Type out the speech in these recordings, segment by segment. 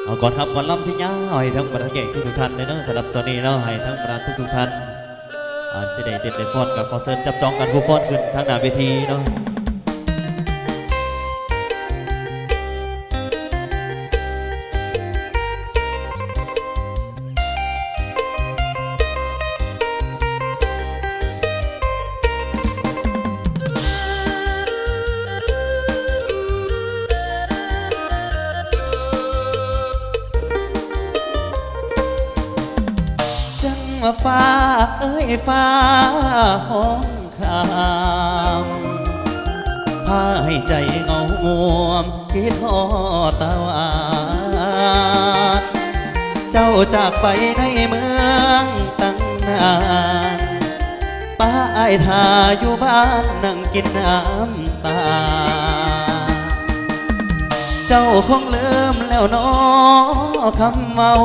ເອົາກ່ອນຮັບກ່ອນລຳທີ່ຍາວໃຫ້ທັງບັນດາແຂກທຸກໆທ່ານເດີເນາະ. ສຳລັບຊ່ວງນີ້ເນາະ ໃຫ້ທັງບັນດາທຸກໆທ່ານ ອາ ຊິໄດ້ເຕັ້ນໄດ້ຟ້ອນ ກໍຂໍເຊີນຈັບຈອງກັນຜູ້ຟ້ອນຂຶ້ນທາງໜ້າເວທີເນາະ. ຈັ່ງວ່າຟ້າເອີຍຟ້າຮ້ອງ ຄຳ ພາໃຫ້ໃຈເຫງົາຫວມຄິດຮອດຕາຫວານ ເຈົ້າຈາກໄປໃນເມືອງຕັ້ງນານ ປະອ້າຍຖ້າຢູ່ບ້ານນັ່ງກິນນ້ຳຕາ ເຈົ້າຄົງລືມແລ້ວເນາະຄຳເວົ້າ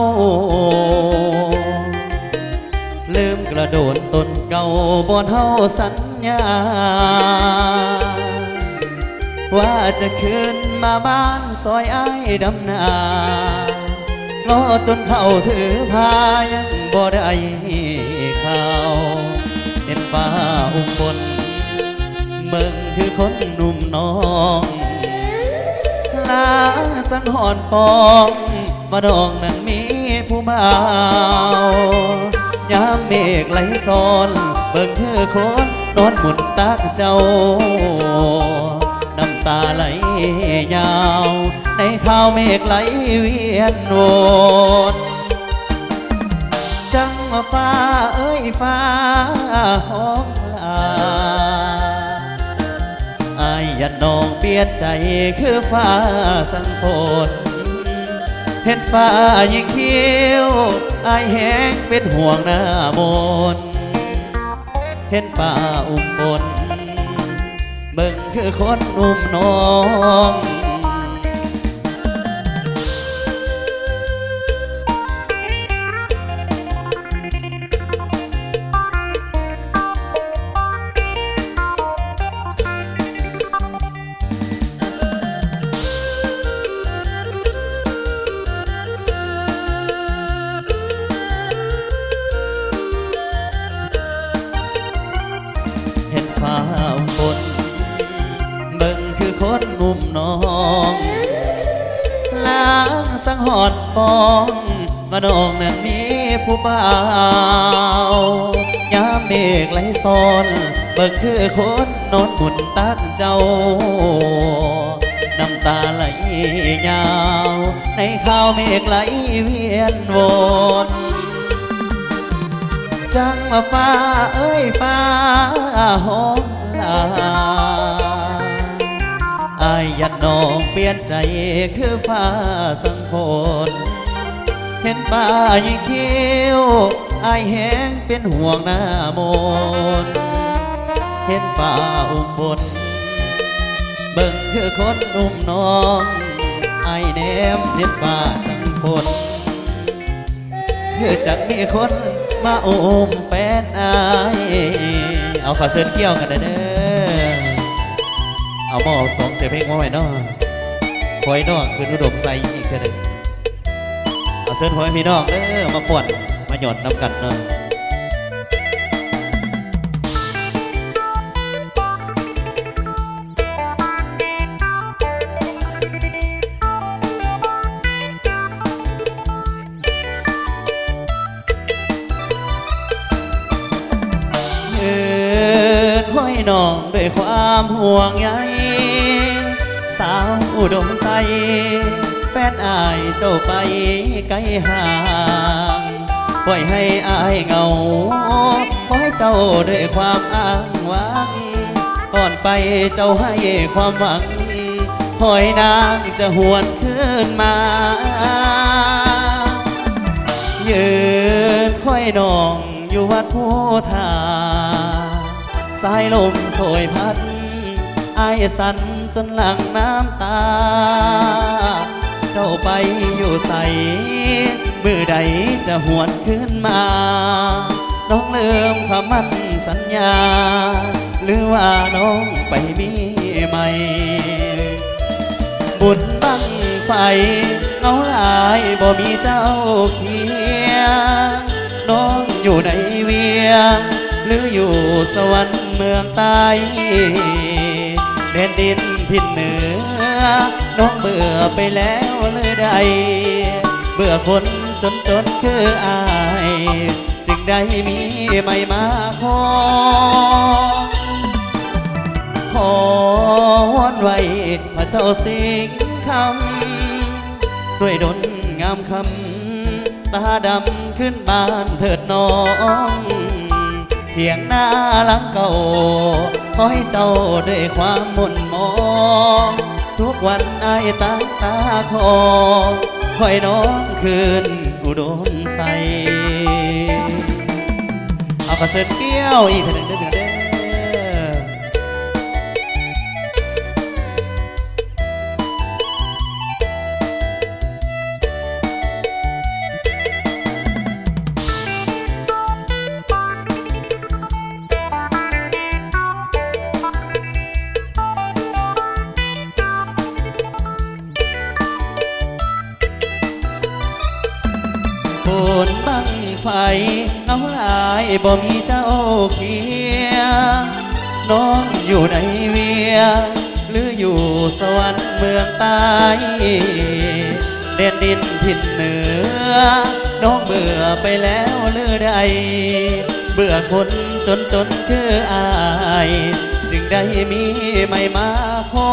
ລືມກະໂດນຕົ້ນເກົ່າບ່ອນເຮົາສັນຍາ ວ່າຈະຄືນມາບ້ານຊ່ອຍອ້າຍດຳນາ ລໍຈົນເຖົ້າຖືພາຍັງບໍ່ໄດ້ເຂົ້າ ເຫັນຟ້າອຸບຝົນ ເບິ່ງຄືຄົນໜຸ່ມນ້ອງ ລາງສັງຫອນປອງ ວ່ານ້ອງນັ້ນມີຜູ້ບ່າວ ຍາມເມກໄຫຼຊ້ອນ ເບິ່ງຄືຄົນນອນໝຸນຕັກເຈົ້າ ນ້ຳຕາໄຫຼຍາວ ໃນຄາວເມກໄຫຼວຽນວົນ ຈັ່ງວ່າຟ້າເອີຍຟ້າຮ້ອງລາ ອ້າຍຢ້ານນ້ອງປ່ຽນໃຈຄືຟ້າສັ່ງຝົນ ເຫັນຟ້າຍິງຄິ້ວ ອ້າຍແຮງເປັນຫ່ວງໜ້າມົນ ເຫັນຟ້າອຸບຝົນ ເບິ່ງຄືຄົນອຸບນ້ອງ ເຫັນຟ້າຝົນ ເບິ່ງຄືຄົນອຸບນ້ອງ ລາງສັງຫອນປອງ ວ່ານ້ອງນັ້ນມີຜູ້ບ່າວ ຍາມເມກໄຫຼຊ້ອນ ເບິ່ງຄືຄົນນອນໝຸນຕັກເຈົ້າ ນ້ຳຕາໄຫຼຍາວ ໃນຄາວເມກໄຫຼວຽນວົນ ຈັ່ງວ່າຟ້າເອີຍຟ້າຮ້ອງລາ ອ້າຍຢ້ານນ້ອງປ່ຽນໃຈຄືຟ້າສັ່ງຝົນ ເຫັນຟ້າຍິງຄິ້ວ ອ້າຍແຮງເປັນຫ່ວງໜ້າມົນ ເຫັນຟ້າອຸບຝົນ ເບິ່ງຄືຄົນອຸບນ້ອງ ອ້າຍແນມເຫັນຟ້າສັ່ງຝົນ ຄືຈັກມີຄົນມາອຸ້ມແຟນອ້າຍ ເອົາ ຂໍເຊີນກ່ຽວກັນແດ່ເດີ ເອົາ ມາເອົາສອງສຽງເພງມາໄວ້ເນາະ ຂໍໃຫ້ນ້ອງຂຶ້ນອຸດົມໄຊອີກເທື່ອໜຶ່ງ ຂໍເຊີນພໍ່ແມ່ພີ່ນ້ອງເດີ ມາຟ້ອນມາຫຍ້ອນນຳກັນເນາະ. ເອີ້ນຫ້ອຍນ້ອງດ້ວຍຄວາມຫ່ວງໃຍ ສາວອຸດົມໄຊ ແຟນອ້າຍເຈົ້າໄປໄກຫ່າງ ປ່ອຍໃຫ້ອ້າຍເຫງົາ ຂໍໃຫ້ເຈົ້າດ້ວຍຄວາມອ້າງຫວັງ ກ່ອນໄປເຈົ້າໃຫ້ຄວາມຫວັງ ຂໍໃຫ້ນາງຈະຫວນຄືນມາ ຢືນຄອຍນ້ອງຢູ່ວັດພູທາ ສາຍລົມໂຊຍພັດ ອ້າຍສັ່ນຈົນຫຼັ່ງນ້ຳຕາ ເຈົ້າໄປຢູ່ໃສ ມື້ໃດຈະຫວນຄືນມາ ນ້ອງລືມຄຳໝັ້ນສັນຍາ ຫຼືວ່ານ້ອງໄປມີໃໝ່ ບຸນບັ້ງໄຟ ເອົາຫຼາຍບໍ່ມີເຈົ້າຄຽງ ນ້ອງຢູ່ໃນວຽງ ຫຼືຢູ່ສະຫວັນເມືອງໃຕ້ ແດນດິນຖິ່ນເໜືອ ນ້ອງເບື່ອໄປແລ້ວຫຼືໃດ ເບື່ອຄົນຈົນໆຄືອ້າຍ ຈຶ່ງໄດ້ມີໃໝ່ມາຂໍ ຂໍວອນໄຫວ້ພະເຈົ້າສິງຄຳ ຊ່ວຍດົນງາມຄຳ ຕາດຳຄືນບ້ານເຖີດນ້ອງ ຖຽງນາຫຼັງເກົ່າ ຂໍໃຫ້ເຈົ້າໄດ້ຄວາມໝົນໝອງ ທຸກວັນອ້າຍຕັ້ງຕາຂໍ ຂໍໃຫ້ນ້ອງຄືນອຸດົມໃສ ເອົາ ຂໍເຊີນກ້ຽວອີກເທື່ອໜຶ່ງເດີ ພີ່ນ້ອງເດີ. ບຸນບັ້ງໄຟ ເອົາຫຼາຍບໍ່ມີເຈົ້າຄຽງ ນ້ອງຢູ່ໃນວຽງ ຫຼືຢູ່ສະຫວັນເມືອງໃຕ້ ແດນດິນຖິ່ນເໜືອ ນ້ອງເບື່ອໄປແລ້ວຫຼືໃດ ເບື່ອຄົນຈົນໆຄືອ້າຍ ຈຶ່ງໄດ້ມີໃໝ່ມາຂໍ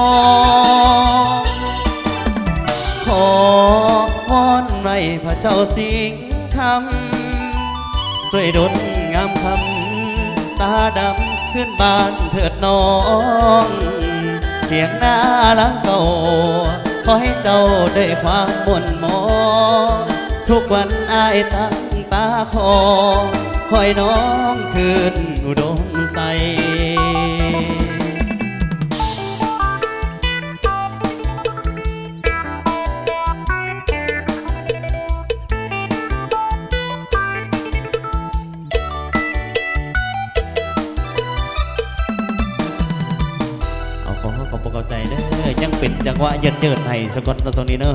ຂໍວອນໄຫວ້ພະເຈົ້າສິງຄຳ ຊ່ວຍດົນງາມຄຳ ຕາດຳຄືນບ້ານເຖີດນ້ອງ ຖຽງນາຫຼັງເກົ່າ ຂໍໃຫ້ເຈົ້າໄດ້ຄວາມໝົນໝອງ ທຸກວັນອ້າຍຕັ້ງຕາຂໍ ຂໍໃຫ້ນ້ອງຄືນອຸດົມໃສ. ເອົາ ຂໍຂອບອົກຂອບໃຈເດີ ຍັງເປັນຈັງຫວະເຢີດໆໃຫ້ສາກ່ອນເນາະ ຊ່ວງນີ້ເນາ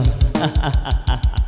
ະ.